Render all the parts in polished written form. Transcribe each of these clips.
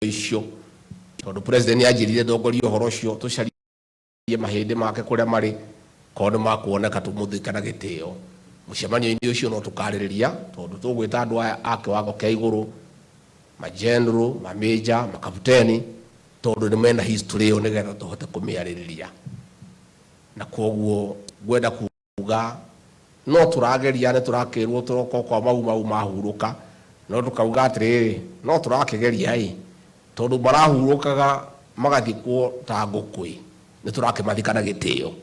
Icio tondũ president nĩ anjĩrire ndongorie ũhoro ũcio, tũcarie mahĩndĩ make kũrĩa marĩ, korwo nĩ makuoneka tũmũthike na gĩtĩo. Mũcemanio-inĩ ũcio no tũkarĩrĩria, tondũ tũgwĩta andũ aya a kĩwango kĩa igũrũ, mageneral, mamĩnja, makabuteni, tondũ nĩ mena history ĩyo, nĩgetha tũhote kũmĩarĩrĩria. Na kwoguo ngwenda kuga no tũrageria, nĩ tũrakĩrwo tũroka kwa Mau Mau mahurũka, no tũkauga atĩrĩrĩ, no tũrakĩgeria ĩ, tondũ marahurũkaga magathikwo ta ngũkũ ĩ, nĩ tũrakĩmathika na gĩtĩo.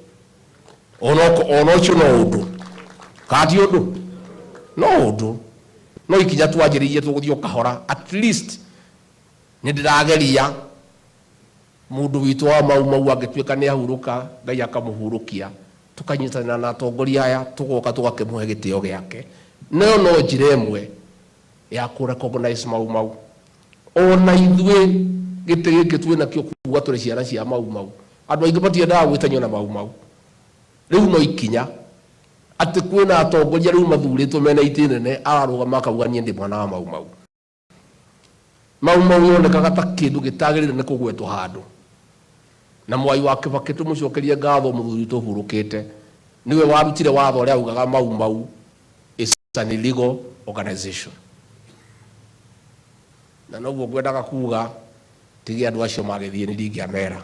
Ona ũcio no ũndũ kana ti ũndũ? No ũndũ, no ikinya twanjĩrĩirie, tũgũthiĩ o kahora. At least nĩ ndĩrageria mũndũ witũ wa Mau Mau angĩtuĩka nĩ ahurũka, Ngai akamũhurũkia, tũkanyitanĩra na atongoria aya, tũgoka tũgakĩmũhe gĩtĩo gĩake. Nayo no njĩra ĩmwe ya kũ recognize Mau Mau. Ona ithuĩ gĩtĩ gĩkĩ twĩ nakĩo kuga tũrĩ ciana cia Mau Mau, andũ aingĩ matiendaga gwĩtanio na Mau Mau. Rĩu no ikinya atĩ kwĩna atongoria rĩu mathurĩtwo mena itĩ nene, ararũgama akauga, "Niĩ ndĩ mwana wa Mau Mau." Mau Mau yonekaga ta kĩndũ gĩtagĩrĩire nĩ kũgwetwo handũ. Na Mwai wa Kĩbakĩ, tũmũcokerie ngatho, mũthuri witũ ũhurũkĩte, nĩwe warutire watho ũrĩa augaga Mau Mau is an illegal organization. Na noguo ngwendaga kuga, tige andũ acio magĩthiĩ, nĩ ndingĩamera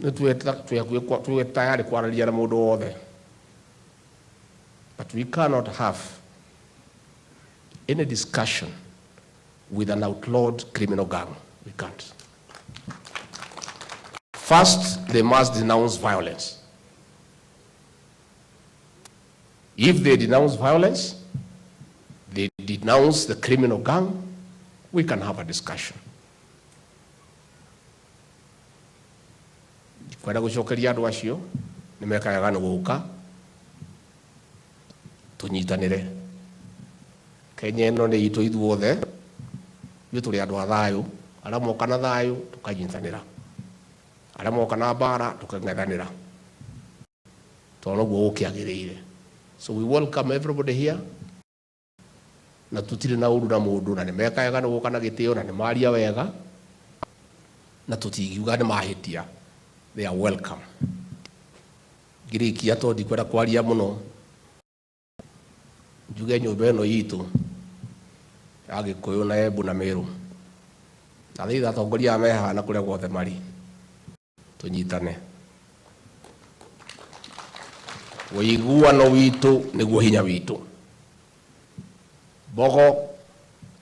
nĩ twĩ tayari kwaranĩria na mũndũ wothe, but we cannot have any discussion with an outlawed criminal gang. We can't. First, they must denounce violence. If they denounce violence, they denounce the criminal gang, we can have a discussion. Kwenda gũcokeria andũ acio nĩ mekaga nĩ gũka tũnyitanĩre. Kenya ĩno nĩ itũ ithuothe, ithuĩ tũrĩ andũ a thayũ. Arĩa moka na thayũ tũkanyitanĩra, arĩa moka na mbara tũkang'ethanĩra, tondũ noguo gũkĩagĩrĩire. So we welcome everybody here, na tũtirĩ na ũru na mũndũ, na nĩ mekaga nĩ gũka na gĩtĩo, na nĩ maria wega, na tũtingiuga nĩ mahĩtia. They are welcome. Ngĩrĩkia, tondũ ndikwenda kwaria mũno, njuge nyũmba ĩno itũ ya Gĩkũyũ na Embu na Meru, na thaitha atongoria aya mehaha na kũrĩa guothe marĩ, tũnyitane. Ũiguano witũ nĩguo hinya witũ. Mbogo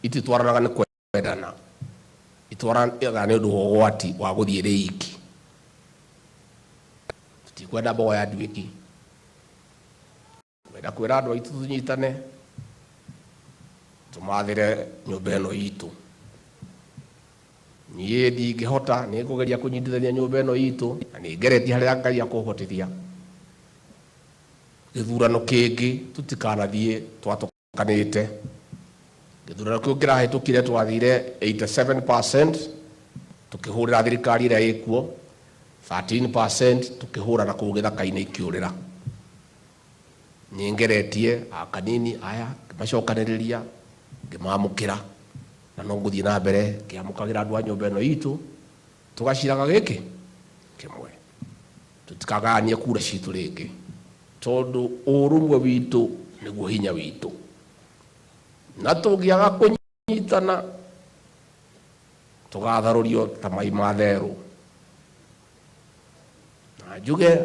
ititwaranaga nĩ kwendana, itwaranaga nĩ ũndũ wa ũgwati wa gũthiĩ ĩrĩ iki. Tũtikwenda mbogo ya nduĩki. Kwenda kwĩra andũ aitũ tũnyitane, tũmathĩre nyũmba ĩno itũ. Niĩ ndingĩhota, nĩ ngũgeria kũnyitithania nyũmba ĩno itũ, na nĩ ngeretie harĩa Ngai akũhotithia. Gĩthurano kĩngĩ tũtikanathiĩ twatũkanĩte. Gĩthurano kĩu kĩrahĩtũkire twathire 87% tũkĩhũrĩra thirikari ĩrĩa ĩkuo, 13% tũkĩhũra na kũu gĩthaka-inĩ ikĩũrĩra. Nĩ ngeretie akanini aya ngĩmacokanĩrĩria, ngĩmamũkĩra, na no ngũthiĩ na mbere ngĩamũkagĩra andũ a nyũmba ĩno itũ, tũgaciraga gĩkĩ kĩmwe, tũtikagayanie kura citũ rĩngĩ, tondũ ũrũmwe witũ nĩguo hinya witũ. Na tũngĩaga kũnyitana, tũgatharũrio ta mai ma therũ. Na njuge